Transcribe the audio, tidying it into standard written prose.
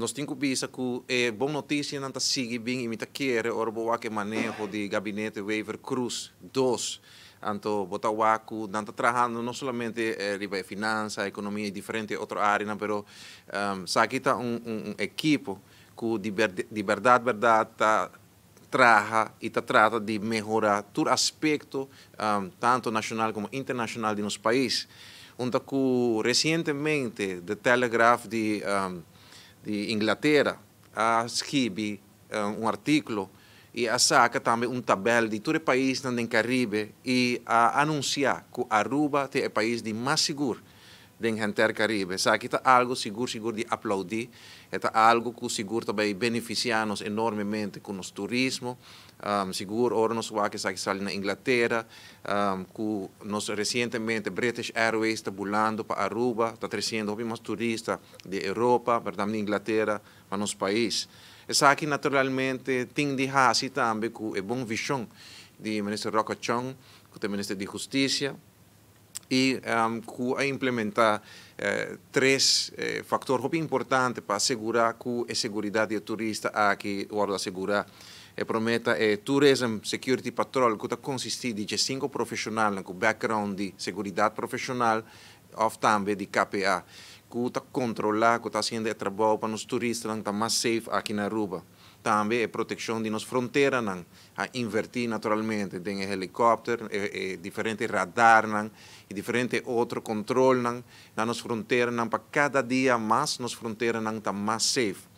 Nos tin cu bisa cu e bon noticianan ta sigui bin y mi ta kere ora bo wak e maneho di gabinete Wever Croes dos, anto bo ta wak cu nan ta trahando no solamente riba e finansa, economia y diferente otro areanan, pero esaki ta un ekipo cu di berdad berdad ta traha y ta trata di mehora tur aspecto, tanto nacional como internacional, di nos pais. Unda cu recientemente The Telegraph di Inglatera a skirbi un articulo y a saca tambe un tabel di tur e paisnan den Caribe y a anuncia cu Aruba ta e pais di mas sigur den henter Caribe. Esaki ta algo sigur sigur di aplaudi, ta algo cu sigur tambe ta beneficia nos enormemente cu nos turismo, sigur ora nos wak esaki sali na Inglatera, cu nos recientemente British Airways ta bulando pa Aruba, ta treciendo mas turista di Europa, pero tambe di Inglatera, pa nos pais. Esaki naturalmente tin di haci tambe cu e bon vision di minister Rocco Tjon, cu ta minister di Husticia, y cu a implementa tres factor hopi importante pa asegura cu e seguridad di turista aki wordo asegura. E prome ta e Tourism Security Patrol, cu ta consisti di 5 profesional cu background di seguridad profesional of tambe di KPA, cu ta controla, cu ta haciendo e trabou pa nos turistanan ta mas safe aki na Aruba. Tambe e proteccion di nos fronteranan, a inverti naturalmente den helicopter, e diferente radarnan y diferente otro controlnan na nos fronteranan pa cada dia mas nos fronteranan ta mas safe.